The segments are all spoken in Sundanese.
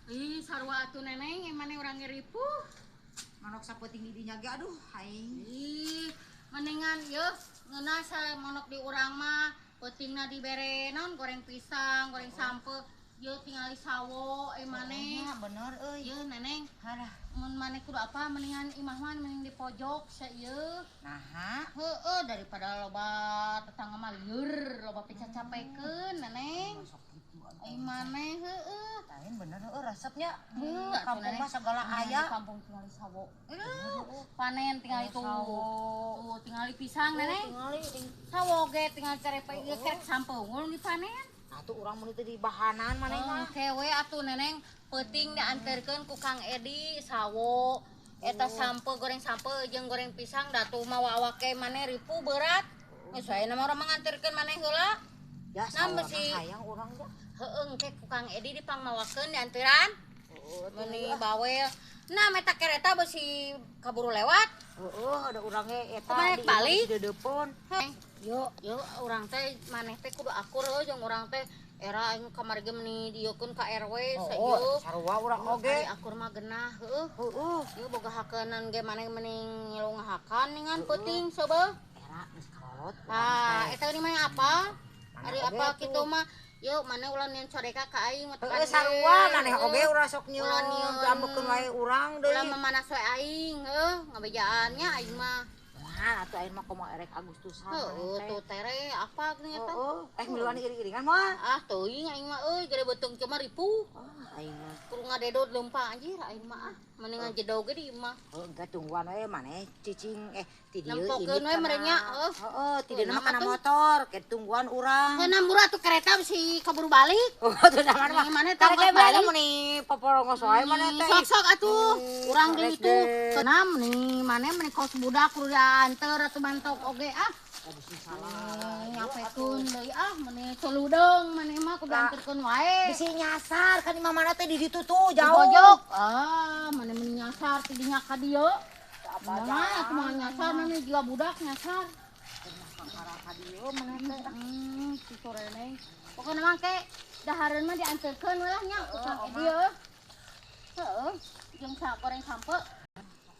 Ih, sarua atuh, Neneng, maneh urang ge ripuh. Manok sapeuting di dinya ge, aduh aing. Ih, mendingan yeuh ngeunah sa monok di urang mah peutingna dibere naon, goreng pisang, goreng sampeu. Yeuh, tingali sawo eh maneh. Nya bener euy. Yeuh, Neneng, Halah, mun maneh kudu apa, mendingan imah mah mending di pojok sa ieu. Naha? Heeh, daripada loba tetangga mah lieur, loba picacapekeun, Neneng. Sok kitu atuh. Ai maneh heueuh. Lain bener heueuh, resepnya. Heuh, atuh, Kampung Neneng. mah segala Nah, aya. di kampung tingali sawo. Aduh, panen tingali tuh. Sawo. Tuh, tingali pisang, Neneng. Tingali. Sawo ge tinggal cerepe ieu kerek sampeu unggul dipanen. Atuh urang mun teu di bahanan maneh mah. Kewe atuh, Neneng, peuting dianterkeun ku Kang Edi sawo. Eta sampeu, goreng sampeu jeung goreng pisang, da tuh mawa awak ge maneh ripuh berat. Geus wae mah urang mah nganterkeun maneh heula. Ya, Nah, sawo besi. mah hayang urang ya. Heueuh, engke ku Kang Edi dipangmawakeun dianteran. Heeh, Meuni bawel. Nah, meta kereta besi kaburu lewat. Heeh, ada urang ge eta Kumaha di balik? di dedeupon. Yo, yo urang teh maneh teh kudu akur heuh jeung urang teh, era aing kamari ge meuni dieukeun ka RW Oh, saeueuh. sarua urang oge. Ari akur mah genah heueuh. Heeh. Ieu boga hakeunnan ge maneh mending ngilu ngahakan ningan peuting seubeuh. Era geus kalolot. Nah, eta ini mah apa? Maneh Ari oge apa tuh. kitu mah? Yuk, maneh ulah nyieun coreka ka aing mah. Heeh, sarua maneh oge ulah sok nyieun Ulah nyieun. Diambekeun wae urang deui. Ulah memanas we aing heuh, ngabejaannya aing mah. Wah, atuh aing mah komo erek Agustusan Heuh, maneh teh. tuh tere apa geuning eta? Heeh, eh miluan iring-iringan mah. Ah, teuing aing mah euy, gede beuteung cuma ripuh. Oh, aing mah. Kudu ngadedot leumpang anjir aing mah ah. Mendingan jedog ge di imah. Heuh, engke tungguan we maneh cicing eh ti dieu. Nempokeun we meureun nya, heuh. Heeh, ti dieu Heuh, mah kana atuh. Motor, ke tungguan urang. Heuh, murah tuh kereta bisi kaburu balik. Oh, tuh nama mah. Nih, maneh Karek tongkos ge balik balik. meni poporongos wae maneh teh. Sok sok atuh, urang deui rek tuh. deh. Kenam nih, maneh meni kos budak kudu dianter atuh bantok oge ah. Oh, bisi salah. Nyapekeun deui ah, meni culudeung maneh mah kudu dianterkeun wae. Bisi nyasar kan imah mana teh di ditu tuh Di jauh. pojok. Ah, maneh meni nyasar ti dinya ka dieu. Apa Mana atuh mah nyasar maneh juga budak nyasar. Kakara ka dieu maneh teh. Si soreneng. Pokokna mah ke dahareun mah dianterkeun we lah nya ku Kang Edi heuh. Heeh, jeung sa goreng sampeu.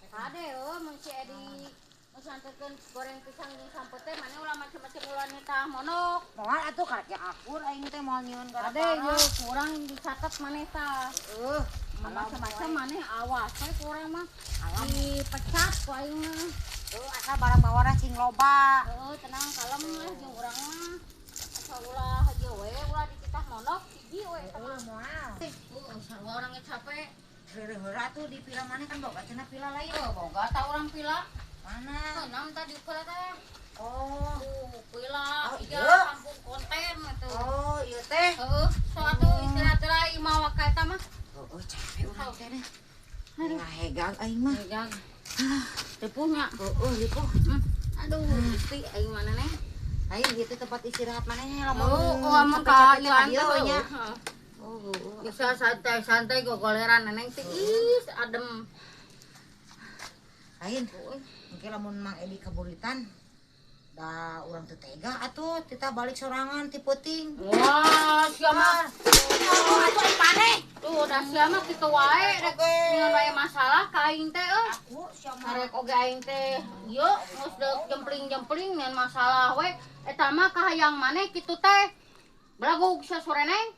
Kade heuh mun si Edi geus anterkeun goreng pisang jeung sampeu teh maneh ulah macem-macem, ulah nitah monok. Moal atuh, karek ge akur aing teh moal nyieun Kade gara-gara. ye kurang dicatat maneh tah. Heeh. Macem-macem maneh awas we kurang mah. Dipecat ku aing mah. Heuh, asal barang bawana cing loba. Heeh, tenang kalem lah jeung urang mah. Asal ulah ieu we, ulah dititah monok hiji we eta mah. Heeh, moal. Heeh, sarua urang ge capek. Heureuh atuh di pila maneh kan boga cenah pila lain. Heuh, boga tah urang pila. Mana? Enam tadi pila teh. Oh. Tuh, pila Oh, tiga iya. kampung konten gitu. Oh, ieu teh. Heeh, so atuh istirahat heula imah waka eta mah. Heeh, capek urang teh deh. Ngahegang aing mah. Megang. Ripuhnya. Heeh, ripuh. Aduh, Gusti aing mana neh? Aing ieu teh tempat istirahat maneh lamun Oh, amun ka capek-capek teh ieu ka dieu teh, nya. heeh. Oh, heeh. Bisa santai-santai gogoleran Neneng teh, ih, adem. Lain, engke lamun Mang Edi kaburitan da urang teu tega atuh kita balik sorangan ti peuting. Wah, sia mah. Oh, atuh ai maneh. Tuh, da sia mah kitu wae rek Oke. nyieun wae masalah ka aing teh euy. Aku sia mah. Karek oge aing teh ieu geus deuk jempling-jempling nyieun masalah we. Eta mah kahayang maneh kitu teh. Belagug sia soreneng.